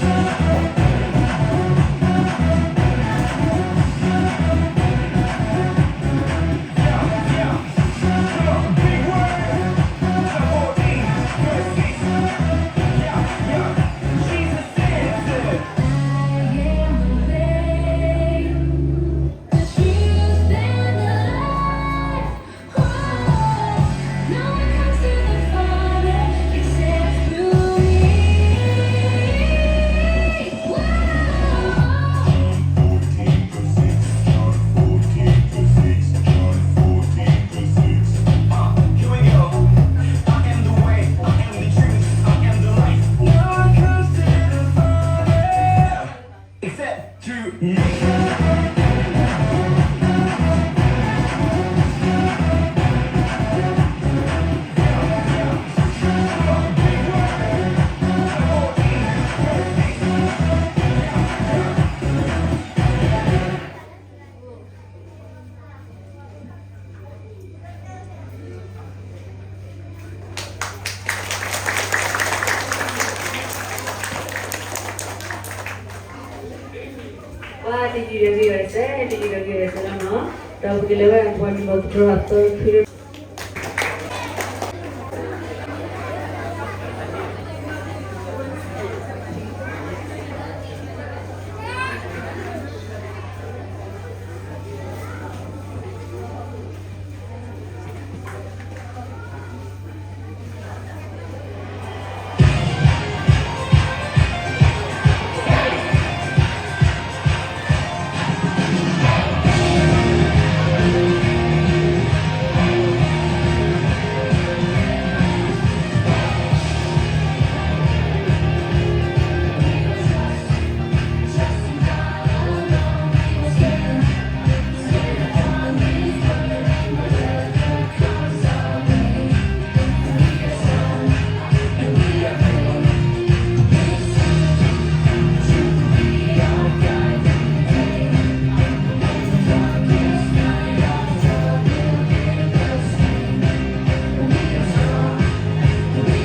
Yeah, yeah. Come on, big word. John fourteen, verse six. Yeah, yeah. Jesus said, said, I am the way, the truth, and the life. Oh, no one comes to the Father except through me. Whoa. John fourteen verse six, John fourteen verse six, John fourteen verse six. Uh, here we go. I am the way, I am the truth, I am the life. No one comes to the Father except through me. Wa, တယုၢ်ဒီးဂ့ၢ်ဝဲစဲး, တယုၢ်ဒီးဂ့ၢ်ဝဲစဲးလီၤနီၤ. ဒီးပကလဲၤဝဲဒၣ်ပှၤဒံးဘီကတြီသ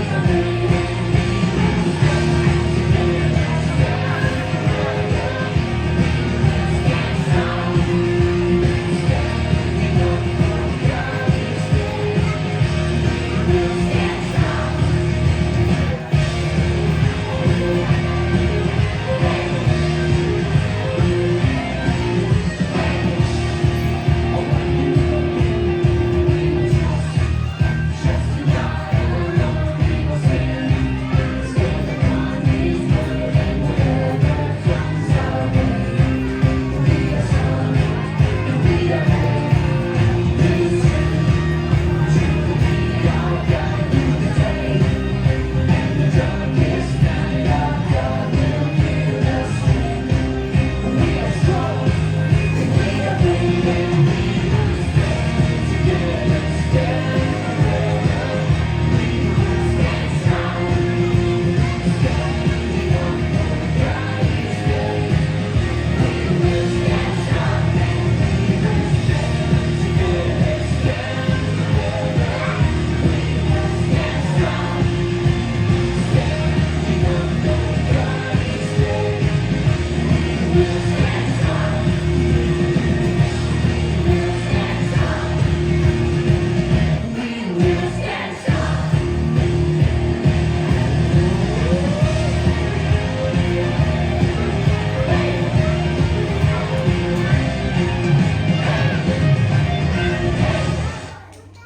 ၢ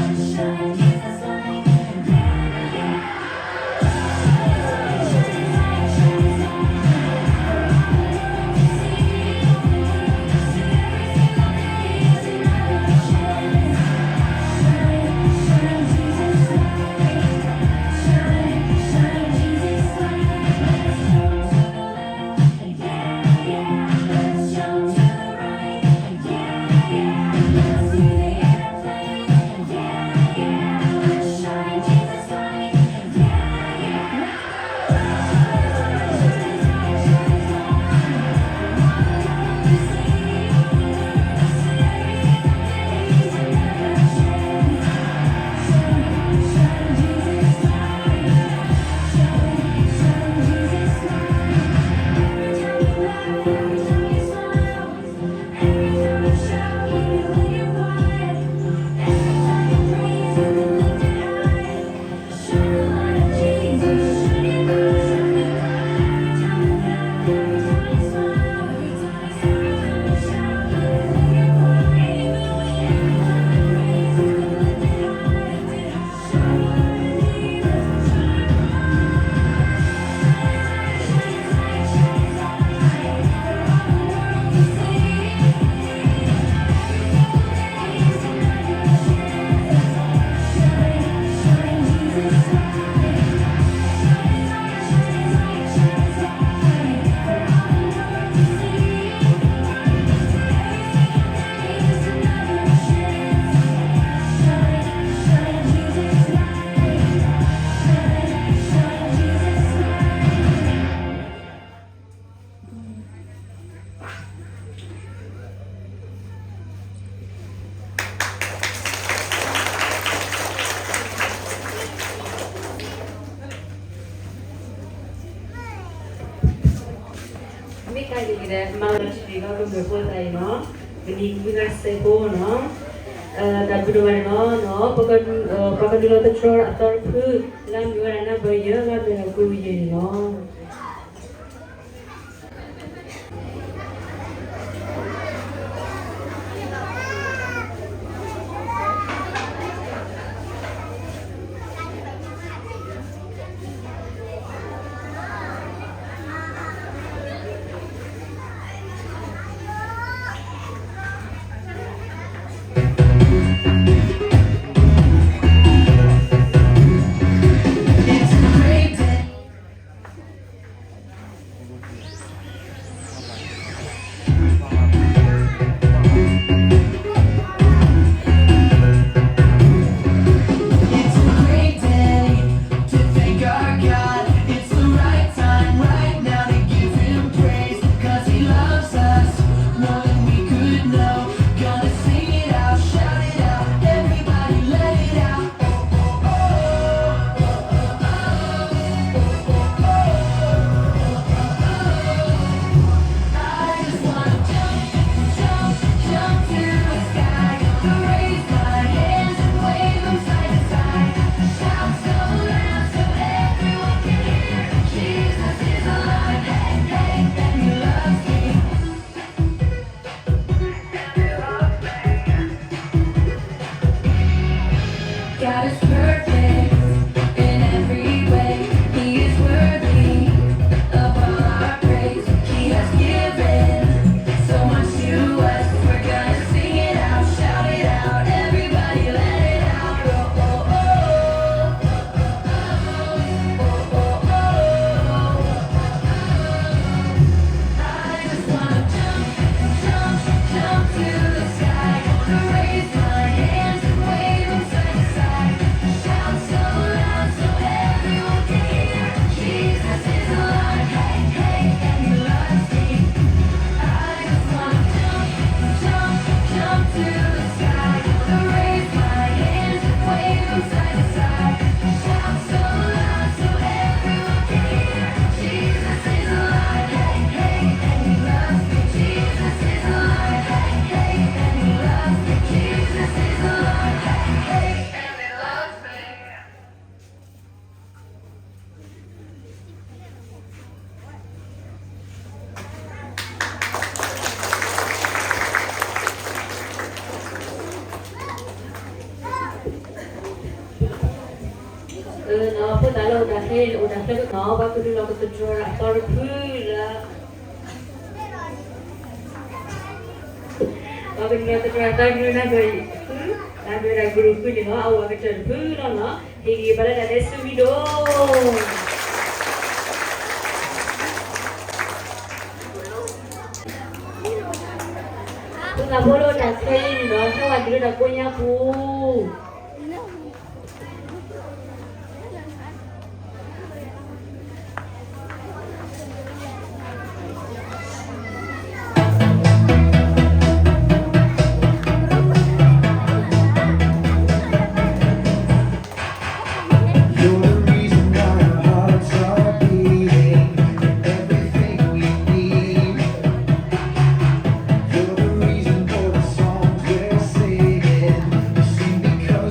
ခု မၤလီၤဆံးကီးကမၢၢ်ဖိသၣ်အံၤနီၤ, မနံၤမုၢ်ဂၤစဲးဖိနီၤ, တၢ်ဘျုးဒိၣ်မးန့ၣ်လီၤ, ပှၤကဒုးလီၤသတြီၤအသီတဖု လၢမ့ၢ်ဝဲဒၣ်နၢ်ပၢၢ်ယဲၢ် လၢမ့ၢ်ဝဲဒၣ်ကူယဲၢ်န့ၣ်လီၤ. God is perfect in every way. He is worthy of all our praise. He has given so much to us. We're gonna sing it out, shout it out. Everybody let it out. Oh, oh, oh.အၢ နီၤ ဖိသၣ်လၢအိၣ်တၢ်ဖဲ အိၣ်တၢ်ဖဲနီၤ ပှၤကဒုးလီၤကသတြီၤအသီတဖုလၢ ပှၤကဒုးလီၤသတြီၤအသီတဖု နၢ်ပၢၢ်အံၤတဖု နၢ်ပၢၢ်ဝဲဒၣ်ကရူၢ်တဖုန့ၣ်လီၤ အအိၣ်အကတၢၢ်တဖုလီၤနီၤ ဟ့ၣ်ဂံၢ်ဘါလၢတၢ်ဒဲးဆူဝံၤဒိၣ် ဖိသၣ်ဖိလၢအိၣ်တၢ်ဖဲအံၤန့ၣ်ဒီး ဟဲဝဲဒၣ်လၢတၢ်ကိးညါပူၤ You're the reason why our hearts are beating, everything we need. You're the reason for the songs we're singing. We sing because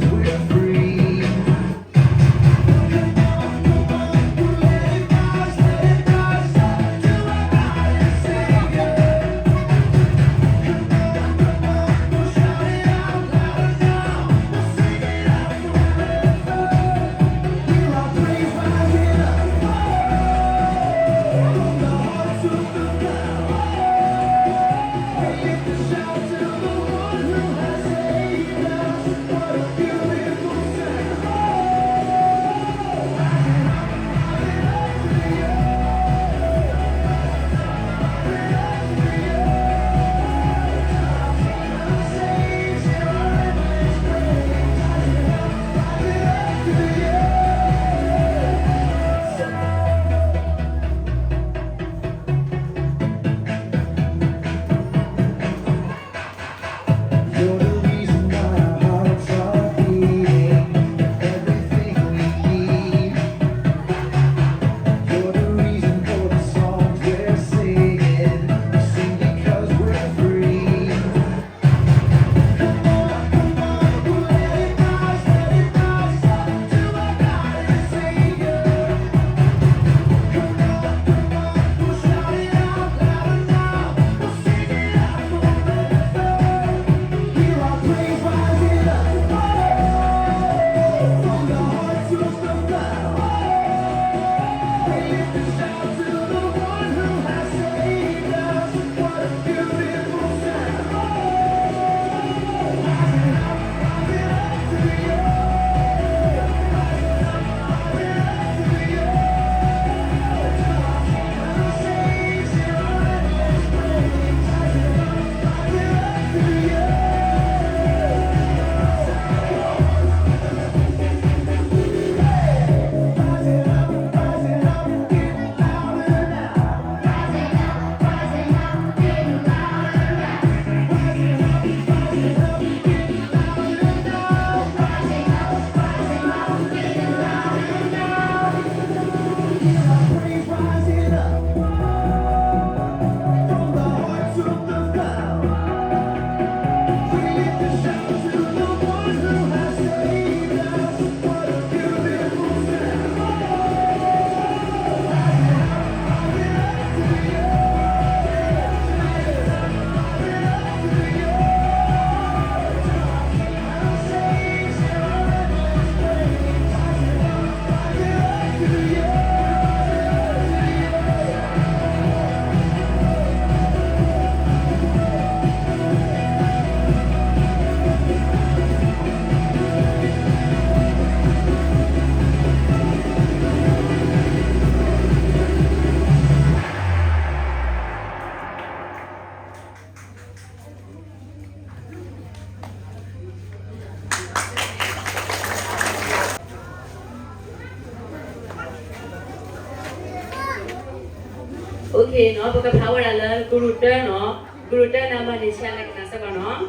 နီၤ ပကဖးဝဲဒၣ်လၢကရူၢ်တၢနီၤ, ကရူၢ်တၢန့ၣ် အမၤန့ၢ်ဆံးလၢကနၣ်စ့ၢ်ကီးနီၤ.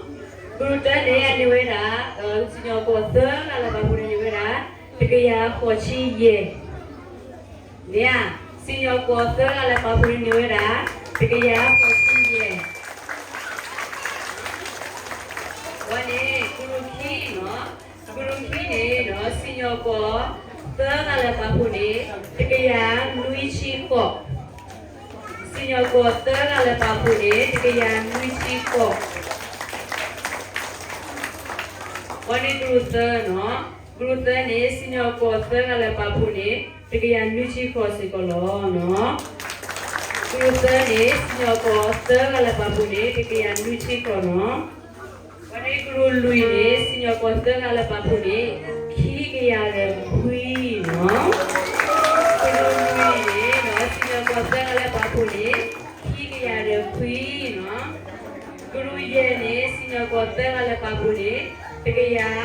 ကရူၢ်တၢန့ၣ် အန့ၢ်ဝဲဒၣ် စံၣ်ညီၣ်ကွီၢ်သၢဂၤလၢပာ်ဖှိၣ်န့ၣ်န့ၢ်ဝဲဒၣ် တကယၤဃိးဆံယဲၢ်, န့ၣ်ဧါ, စံၣ်ညီၣ်ကွီၢ်သၢဂၤလၢပာ်ဖှိၣ်န့ၣ်န့ၢ်ဝဲဒၣ် တကယၤဃိးဆံယဲၢ်. ဝဲန့ၣ် ကရူၢ်ခံနီၤ, ကရူၢ်ခံန့ၣ်နီၤ စံၣ်ညီၣ်ကွီၢ်သၢဂၤလၢပာ်ဖှိၣ်န့ၣ် တကယၤနွံဆံဃိး, စံၣ်ညီၣ်ကွီၢ်သၢဂၤလၢပာ်ဖှိၣ်န့ၣ် တကယၤနွံဆံဃိး. ဝဲန့ၣ်ကရူၢ်သၢနီၤ, ကရူၢ်သၢန့ၣ် စံၣ်ညီၣ်ကွီၢ်သၢဂၤလၢပာ်ဖှိၣ်န့ၣ် တကယၤနွံဆံဃိးစ့ၢ်ကီးလီၤနီၤ. ကရူၢ်သၢန့ၣ် စံၣ်ညီၣ်ကွီၢ်သၢဂၤလၢပာ်ဖှိၣ်န့ၣ် တကယၤနွံဆံဃိးနီၤ. ဝဲန့ၣ်ကရူၢ်လွံၢ်န့ၣ် စံၣ်ညီၣ်ကွီၢ်သၢဂၤလၢပာ်ဖှိၣ်န့ၣ် ခံကယၤဒီးခွံနီၤ. ကရူၢ်လွံၢ်န့ၣ်နီၤ စံၣ်ညီၣ်ကွီၢ်သၢဂၤလၢပာ်ဖှိၣ်န့ၣ် ခံကယၤဒီးခွံနီၤ. ကရူၢ်ယဲၢ်န့ၣ် စံၣ်ညီၣ်ကွီၢ်သၢဂၤလၢပာ်ဖှိၣ်န့ၣ် တကယၤ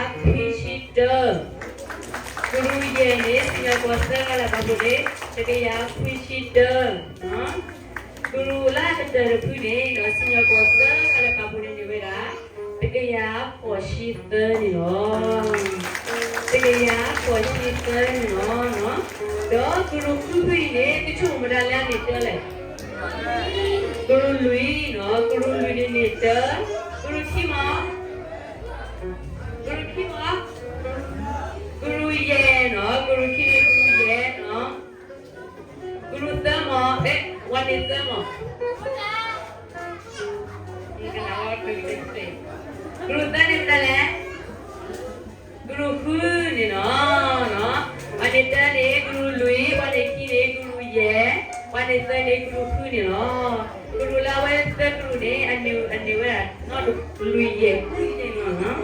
ခွံဆံတၢ, ကရူၢ်ယဲၢ်န့ၣ် စံၣ်ညီၣ်ကွီၢ်သၢဂၤလၢပာ်ဖှိၣ်န့ၣ် တကယၤခွံဆံတၢ. ကရူၢ်လၢအကတၢၢ်တဖုန့ၣ် စံၣ်ညီၣ်ကွီၢ်သၢဂၤလၢပာ်ဖှိၣ်န့ၣ်န့ၢ်ဝဲဒၣ် တကယၤဃိးဆံသၢန့ၣ်လီၤ. တကယၤဃိးဆံသၢန့ၣ်လီၤ. ဒီးကရူၢ်ဃုဖုအံၤန့ၣ် ကဆိကမိၣ်မတၤလၢအန့ၢ်တၢလဲၣ်. ကရူၢ်လွံၢ်နီၤ, ကရူၢ်လွံၢ်န့ၣ်န့ၢ်တၢ, ကရူၢ်ခံမး, ကရူၢ်ခံမး, ကရူၢ်ယဲၢ်နီၤ, ကရူၢ်ခံန့ၣ် ကရူၢ်ယဲၢ်နီၤ. ကရူၢ်သၢမး, အဲ, ဝဲန့ၣ်သၢမး. ကရူၢ်သၢန့ၣ်မတၤလဲၣ်. ကရူၢ်ဃုန့ၣ်လီၤ. ပှၤန့ၢ်တၢန့ၣ် ကရူၢ်လွံၢ်, ပှၤန့ၢ်ခံန့ၣ် ကရူၢ်ယဲၢ်, ပှၤန့ၢ်သၢန့ၣ် ကရူၢ်ဃုန့ၣ်လီၤ. ကရူၢ်လၢအဝဲသၢကရူၢ်န့ၣ် အန့ၢ်ဝဲဒၣ်နီၣ်တကရူၢ်ယဲၢ်ဃုန့ၣ်လီၤ.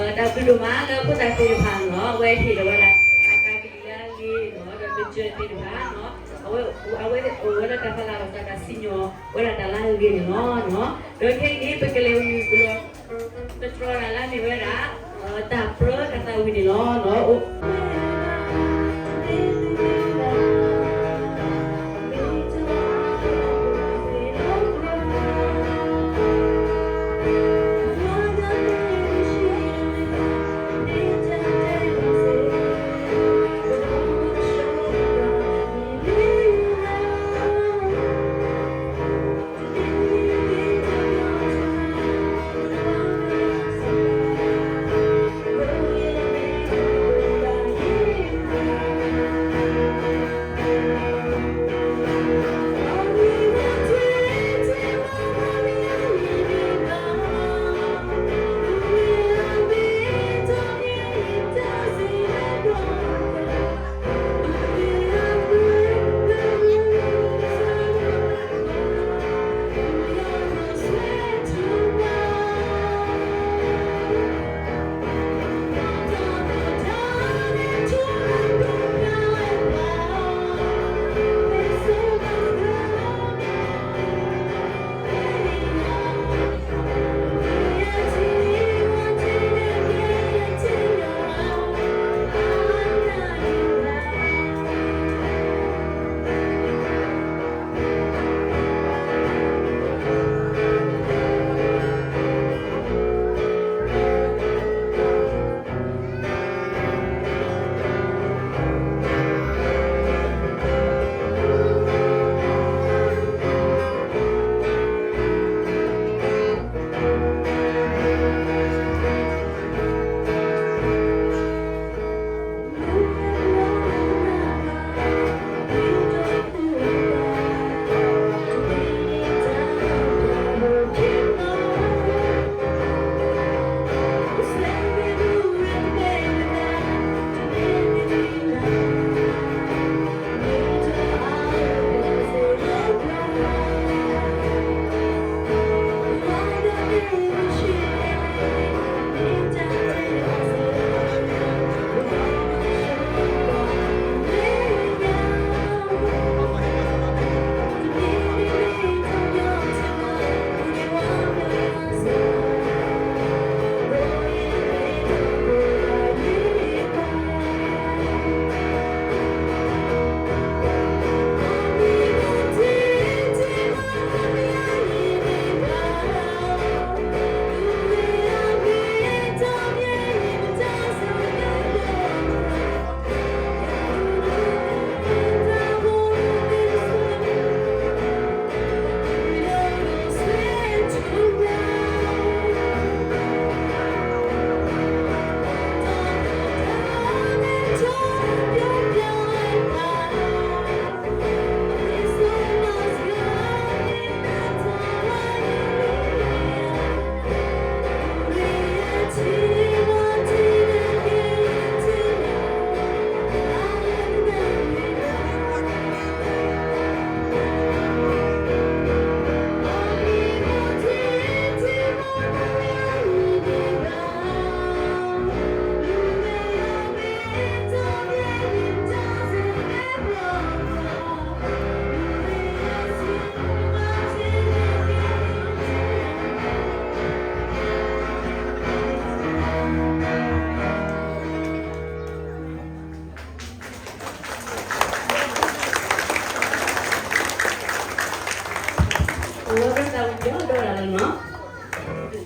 တၢ်ဘျုးဒိၣ်မးလၢဖိသၣ်သ့ၣ်တဖၣ်န့ၣ်လီၤ. အဝဲဟ့ၣ်လီၤဝဲဒၣ် အတၢ်ကလံၤလၢအဂ့ၤန့ၣ်လီၤ, ဒီးကစၢၢ်သ့ၣ်တဖၣ်န့ၣ်လီၤ. အဝဲ, အဝဲအိၣ်ဝဲလၢတၢ်ဖီလာ်လီၤ, တၢ်စံၣ်ညီၣ်ဝဲဒၣ်တၢ်လၢအဂ့ၤန့ၣ်လီၤ. ဒီးခဲအံၤန့ၣ် ပကလဲၤဝံၤလီၤ, သတြီၤတၢ်လၢအမ့ၢ်ဝဲဒၣ် တၢ်ပြၢတၢ်သးဝံၣ်န့ၣ်လီၤ.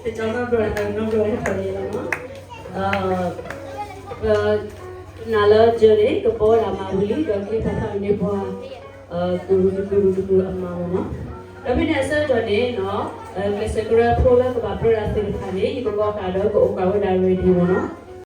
ကၠီနီၢ်ဘျီ နီၢ်ဘျီတခီန့ၣ်လီၤနီၤ, ပနာ်လၢ June န့ၣ် ကပီၤဝဲဒၣ်မၤဝံၤလံ ဒီးက့ၤဖးဖးန့ၢ်ပှၤ ကရူၢ်တကရူၢ်တကရူၢ်အမၤမ့ၢ်နီၤ, ဒီးဖဲန့ၣ်အဆၢကတီၢ်န့ၣ်နီၤ, ကျဲးစၢးကရၢဖိလၢကဘၣ်ပြၢဒၣ်သ့ၣ်တဖၣ်န့ၣ် ယကကိးဃာ်ဒီးကအိၣ်ကးဝဲဒၣ် ready မ့ၢ်နီၤ.